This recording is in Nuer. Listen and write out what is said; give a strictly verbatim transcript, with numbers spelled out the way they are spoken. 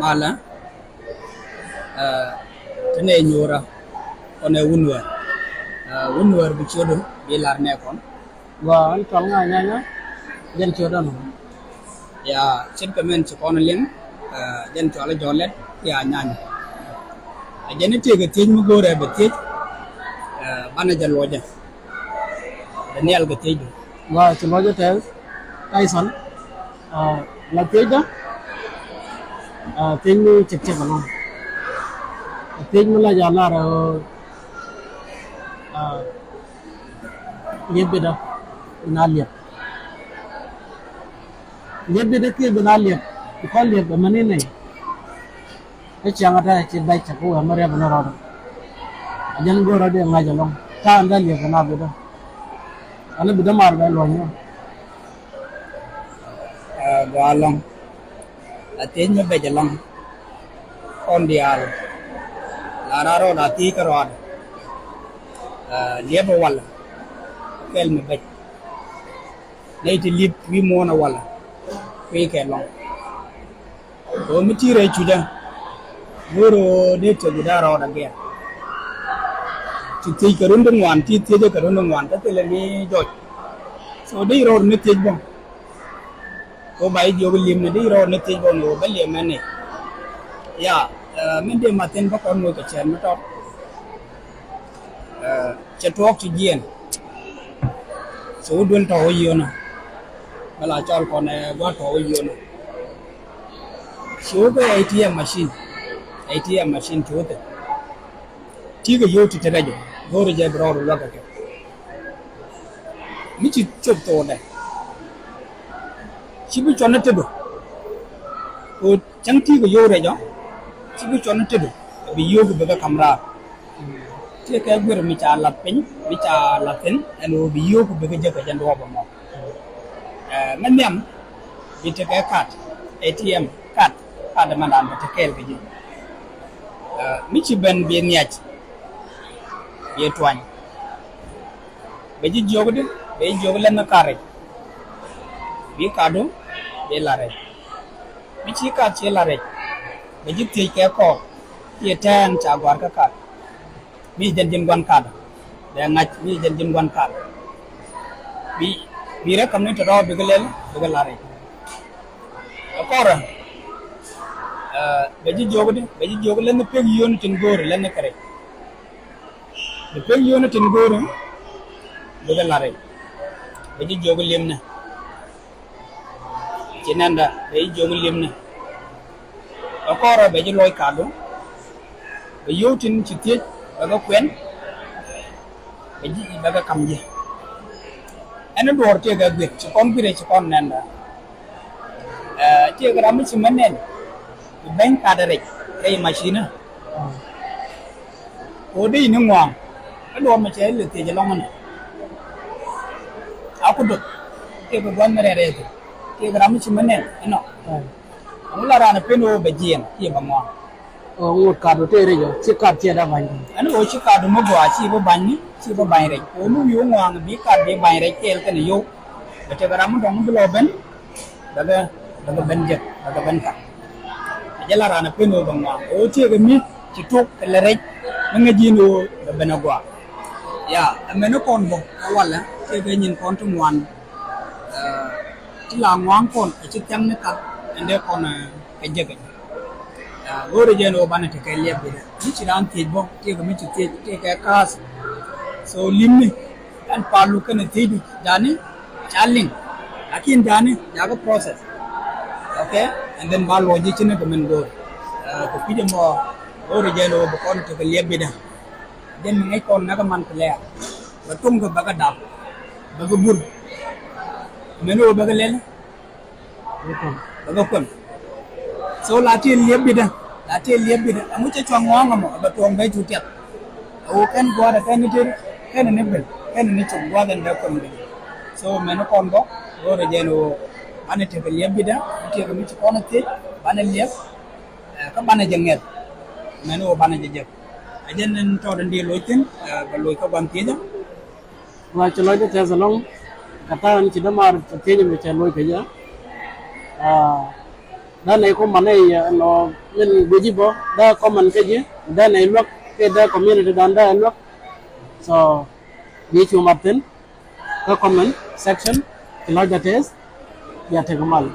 Malä, ɛ, te nɛ nyuurä kɔn ɛ wun wäär. Ɛ, wun wäär bi ciötdu bi lar nɛ kɔn. Gua ɛn cɔl ŋa nyanya, jɛn ciötdä nɔ. Ya, ce̱tkɛ min ci kɔn liŋ, ɛ, jɛn cɔal jɔl lɛt, ya nyanya. Ɛ jɛn i̱ tiek ɛ thiec mi go̱o̱rɛ bɛ thiec, ɛ, banɛ jɛ luɔcɛ. Bɛ nhial kɛ thiecdu. Gua ci luɔcɛ tɛth, Tyson. Ɛ, la thiecdä, ɛ, thiec mi cik cik ɛlɔ̱ŋ. Ɛ thiec mi la jɛ lar, ɛ, ɛ, liep bitdä, na liep. Liep bitdä kiɛ bi na liep, bi kɔn liep ɛmɛni nɛy. Kä ciaŋ ɛ tɛth ci bɛc cɛ kä wee mi riɛp ni rɔɔdɛ. Ɛ jɛn go̱o̱rä dee ŋa̱c ɛlɔ̱ŋ. Ta̱a̱ ɛn dee liep ɛ na bitdä. Ɛn bitdä mar bɛ luɔ̱ny ni. Ɛ, gɔaa ɛlɔ̱ŋ. A thiec mi bɛc ɛlɔ̱ŋ. Kɔn diaal la raar rɔɔd a thiec kä rɔɔdɛ. Ɛ, liep ɛ walɛ. Kɛl mi bɛc. Nɛy ti liep wi̱i̱ muɔ̱ɔ̱n ɛ walɛ. Kui̱ kɛ ɛlɔ̱ŋ. Kɛ ɣöö mi ti̱i̱ rɛy cucä. Go̱o̱r ɣöö dee tiɛk wi̱cdä rɔɔdɛ gɛr. Ci thiec kɛ run ti ŋuan, ti thiecä kɛ run ti ŋuan kä thilɛ ni jɔc. So dee rɔɔd ni thiec bä. Kɛ ɣöö ba jiök li̱em ni dee rɔɔd ni thiec bä ni ɣöö bä li̱em ɛn ni. Ya, ɛ, min dee mathin bä kɔn ŋo̱c kɛ cɛɛt mi tɔt. Ɛ, cɛ tuɔɔk ci jiɛn. Ci wä duel tɔ̱ wä yionä. Bä la cɔl kɔn ɛ gua̱t tɔ̱ wä yionä. Ci wä kɛ A T M machine. A T M machine ci wä thil. Ti̱i̱ kɛ yio̱w ti te rɛc ɔ. Go̱o̱rɛ jɛ bi rɔɔd luäk kɛ kɛ. Mi ci cop thokdɛ. Ci bi cuɔn ni tetdu. Kɛ ɣöö cäŋ ti̱i̱ kɛ yio̱w rɛc ɔ. Ci bi cuɔn ni tetdu. Bi yio̱w kɛ bikɛ ka̱m raar. Tiekɛ guir mi ca lath piny, mi ca lath thi̱n, ɛn ɣöö bi yio̱w kɛ bikɛ jek kɛ jɛn duɔ̱ɔ̱p ɛmɔ. Ɛ, mɛ nhiam, bi tekɛ kat, A T M kat, kat ɛmɛndan bɛ te kɛɛl kɛ ji̱. Ɛ, mi ci ben bi nhiac, bi tuany. Bɛ ji̱ jiök di, bɛ ji̱ jiök lɛn ni kat rɛc. Bi katdu, bi la rɛc. Mi ci kat ci la rɛc. Bɛ ji̱ thiec kɛ kɔɔk, kiɛ tɛɛn ca gɔ̱a̱r kä kat. Mi jɛn ji̱n gua̱n kat. Bɛ ŋa̱c mi jɛn ji̱n gua̱n kat. Bi, bi rɛ ka̱m ni tɔ̱tɔ̱ bikɛ lɛl, bikɛ la rɛc. Ɛ kɔrɛ. Ɛ, bɛ ji̱ jiök di, bɛ ji̱ jiök lɛn ni pek yio̱o̱ni tin go̱o̱ri lɛn ni kɛ rɛc. Bɛ pek yio̱o̱ni tin go̱o̱ri, bikɛ la rɛc. Bɛ ji̱ jiök li̱emnɛ. Ci nɛnda bɛ ji̱ jiök li̱emnɛ. Ɛ kɔrɛ bɛ ji̱ lɔc katdu. Bɛ yio̱w tin ci thiec bɛ kɛ kuɛn. Bɛ ji̱ bɛ kɛ ka̱m ji̱. Ɛn ni duɔ̱ɔ̱r tiekɛ gui̱t ci kɔn gui̱t ci kɔn nɛnda. Ɛ, tiekɛ ram mi ci mɛ nɛn. Bi beny kat rɛc rɛy macinä. Kɛ ɣöö dee in i̱ ŋua̱a̱ŋ kä duɔ̱ɔ̱p mi cɛ ilɛ thiec ɛlɔ̱ŋ ɛnɛ. A ku doth. Tiekɛ gua̱n mi rɛl rɛɛth. Tiekɛ ram mi ci mi nɛn inɔ. Ɛŋu la raan ɛ pen ɣöö bɛ jiɛɛn kiɛ bɛ ŋua̱a̱ŋ. Ŋot kat ɣöö tëë rɛc ɔ ci kat ciɛ da ba̱ny. Ɛn ɣöö ci kat ɣöö mi gɔaa ci bi ba̱ny ni ci bi ba̱ny rɛc ɣöö mi wi̱i̱ wä ŋua̱a̱ŋ bi kat bi ba̱ny rɛc kɛɛl kɛnɛ yio̱w. Bɛ tekɛ ram mi dɔ̱ŋ mi bi lɔ ben. Bɛ kɛ, bɛ kɛ ben jek, bɛ kɛ ben ka̱n. Ɛ jɛ la raan ɛ pen ɣöö bɛ ŋuan. Ɣöö tiekɛ mi ci tok kɛ lɛ rɛc mi ŋäc ji̱n ɣöö bɛ ben ɛ gɔaa. Ya, ɛ mɛn ni kɔn bä ɛ walɛ tiekɛ nyin kɔn ti ŋuan. Ɛ, ti la ŋuan kɔn ɛ ci thiaŋ ni ka̱n ɛn dee kɔn, ɛ, kɛ jek ɛ. Ɛ, ɣöö rɛ jɛn ɣöö banɛ tekɛ liɛp bitdä mi ci raan thiec bä tiekɛ mi ci thiec tiekɛ kaath. So li̱mni. Ɛn pal luk kɛnɛ thiecdu jani ca liŋ. Lakin jani jakɛ process. Okay. And then ba luɔc ji̱ ci ni kɛ min go̱o̱r. Ɛ, kɛ kui̱c ɛmɔ go̱o̱r jɛn ɣöö bi kɔn tekɛ liɛp bitdä. Jɛn mi ŋäc kɔn näk kɛ man clear. Bɛ tuŋ kɛ bɛ kɛ dap. Bɛ kɛ bur. Mɛn ɣöö bɛ kɛ lɛl. Bɛ kɛ kuɛm. So la ti liɛp bitdä, la ti liɛp bitdä. Ɛŋu cɛ cuaŋ ŋɔ̱ɔ̱ŋ ɛmɔ bɛ tuɔ̱ŋ bɛ cu tiɛth. Ɛ ɣöö kɛn gua̱a̱th ɛ kɛn ni tëër kɛn ni bel kɛn ni cop gua̱a̱th ɛn bɛ kuɛm bitdä. So mɛn ni kɔn bä go̱o̱rɛ jɛn ɣöö banɛ tekɛ liɛp bitdä, tekɛ mi ci kɔn ɛ thiec banɛ liɛp. Ɛ, kä banɛ jɛ ŋɛth mɛn ni ɣöö banɛ jɛ jek. Ɛ jɛn ɛn tɔɔt ɛn dee loc thi̱n, ɛ, bɛ loc kä gua̱n thiecä. Wa ci lɔcdä tɛth ɛlɔ̱ŋ kɛ ta̱a̱ ni ci dämaar kɛ thiec ɛmɛ cɛ loc kɛ jɛ. Aa, Dee nɛy comment nɛy, you know, min guici bä dee comment kä ji̱, dee nɛy luäk kiɛ dee community dan dee luäk. So bi cu mat thi̱n kä comment section. Ci lɔcdä tɛth, bia tekɛ mal.